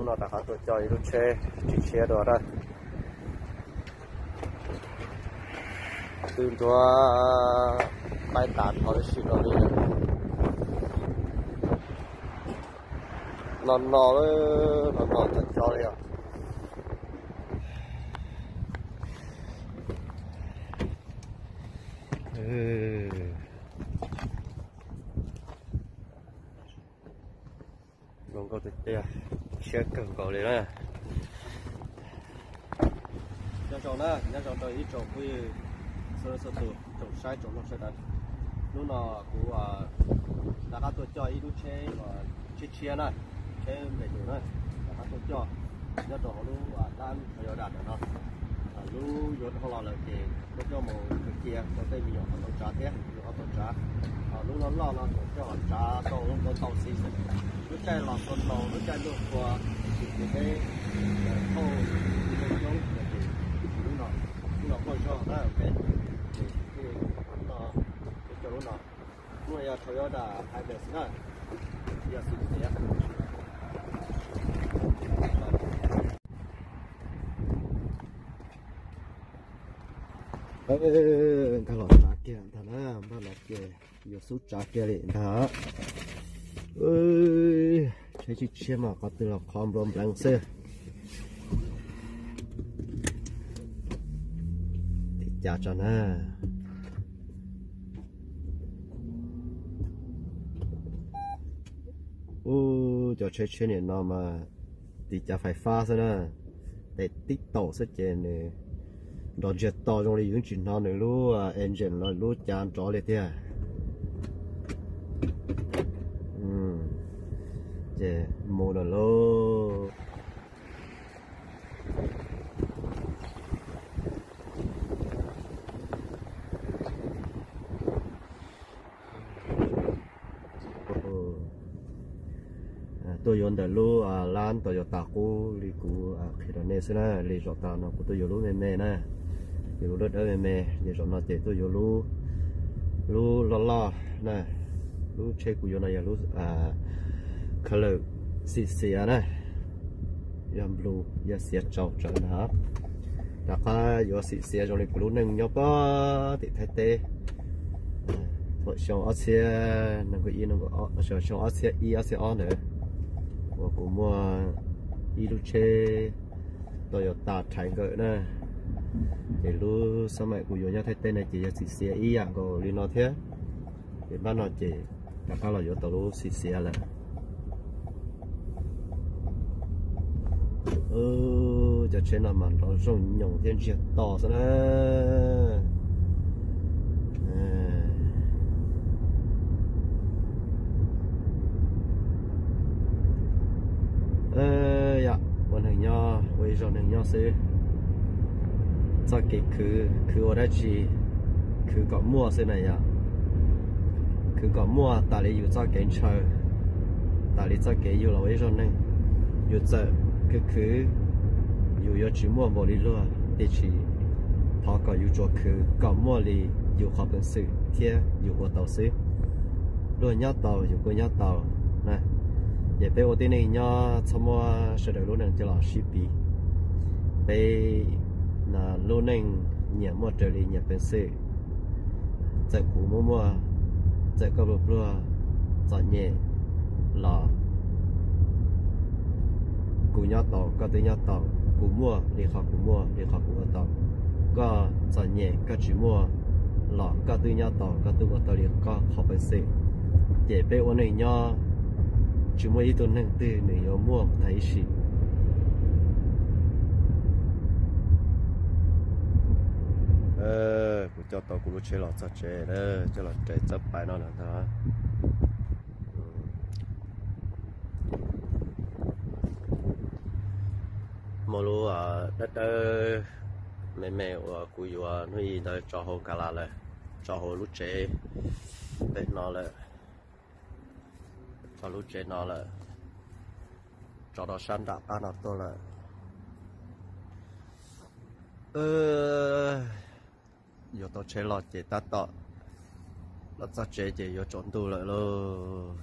Hnub no rov qab tuaj coj ib lub tsheb tsis tshiab dua na. Twb ntuag paib tas dhau ib si rau li. No no, no no tag cov li os. Zoo nkauj tiag tiag, siab kawg nkaus li na. Nyob zoo na, nyob zoo rau ib tsoom phooj ywg txhua leej txhua tus, tsoom saib tsoom mloog sawv daws. Hnub no kuv rov qab tuaj coj ib lub tsheb tshiab tshiab na, tsheb npe tus na, rov qab tuaj coj nyob rau hauv lub lab Toyota ntawm no. Lub yuav dhau los lawm ces tuaj coj mus khaws cia rau tej me nyuam ho tau tsav thiab, nyuam ho tau tsav. Lub loj loj no tsuas coj tsav tau ntau tau xwb. Lub caij los xua ntaus, lub caij luaj qhua, tus peb thauj coob coob ces lub no, lub no quaj zog na, ces kuv coj lub no. Lub no yog Toyota Hilux na, yog xim xiav. Nkag los tsav kiag ntag na, npaj los ces yuav xub tsav kiag li ntag. Tsheb tshiab tshiab mas qhov twg los qhov nplua npleev xwb. Tiv cav tso na. Ub, cov tsheb tshiab nim no mas tiv cav fais fab xwb na, tes tib taum xwb ces nws nrov ntsiag to zoo li yus tsis hnov nws lub engine los lub cav nrov li tiag. Ces mus lawm lauj. Tuaj yuav ntawm lub lab Toyota qub li kuv qhia rau nej xwb na, li zaum tas no kuv tuaj yuav lub me me na, yuav lub dawb dawb me me, ces zaum no ces tuaj yuav lub, lub loj loj na, lub tsheb kuv yuav no yog lub color xim xiav na, yog blue, yog xiav tsaus tsawv ntag. Rov qab yuav xim xiav zoo li kuv lub neej nyob pem tim Thaib teb. Thaum xyoo ob txhiab nees nkaum ib, xyoo ob txhiab ib ob txhiab ob ntawd uas kuv muaj ib lub tsheb Toyota Tiger na, ces lub xab maim kuv yuav nyob Thaib teb na ces yog xim xiav ib yam nkaus li no thiab. Ces npaj no ces rov qab los yuav tau lub xim xiav lawm. Cov tsheb no mas nrov zoo nyoos thiab ntsiag to xwb na. Yog ua neeg nyob, ua ib zaug neeg nyob xwb, txoj kev khwv, khwv ua dab tsi? Khwv kom muaj xwb na yom. Khwv kom muaj tas li yus txoj kev ntshaw, tas li txoj kev yug los ua ib zaug neeg. Yus txawm khwv khwv, yus yuav tsis muaj npaum li luag, tiam sis thov kom yus tsuas khwv kom muaj li yus qhov peev xwm thiab yus ua tau xwb. Luag nyob tau yus kuj nyob tau na. Ces peb ua tib neeg nyob txhob muab sawv daws lub neej coj los sib piv. Peb lub neej nyias muaj raws li nyias peev xwm. Txawm kuv muaj muaj, txawm koj pluag pluag, txom nyem los kuv nyob tau, koj twb nyob tau. Kuv muaj li qhov kuv muaj, li qhov kuv ua tau. Koj txom nyem koj tsis muaj los koj twb nyob tau, koj twb ua tau li koj qhov peev xwm. Ces peb ua neej nyob tsis muaj ib tug neeg twg nws yuav muaj tag ib sim. Kuv coj tau kuv lub tsheb los txog tsev, coj los raws txoj pais no lawm ntag. Muaj lub dawb dawb me me uas kuv yuav hnub ib ntawd tso hauv kas las lawm, tso hauv lub tsev pem no lawm, tso lub tsev no lawm, tso rau sab nram qab no tuaj lawm. Yuav tau tsheb los ces tab tom los txog tsev ces yuav tsaus ntuj lawm lauj.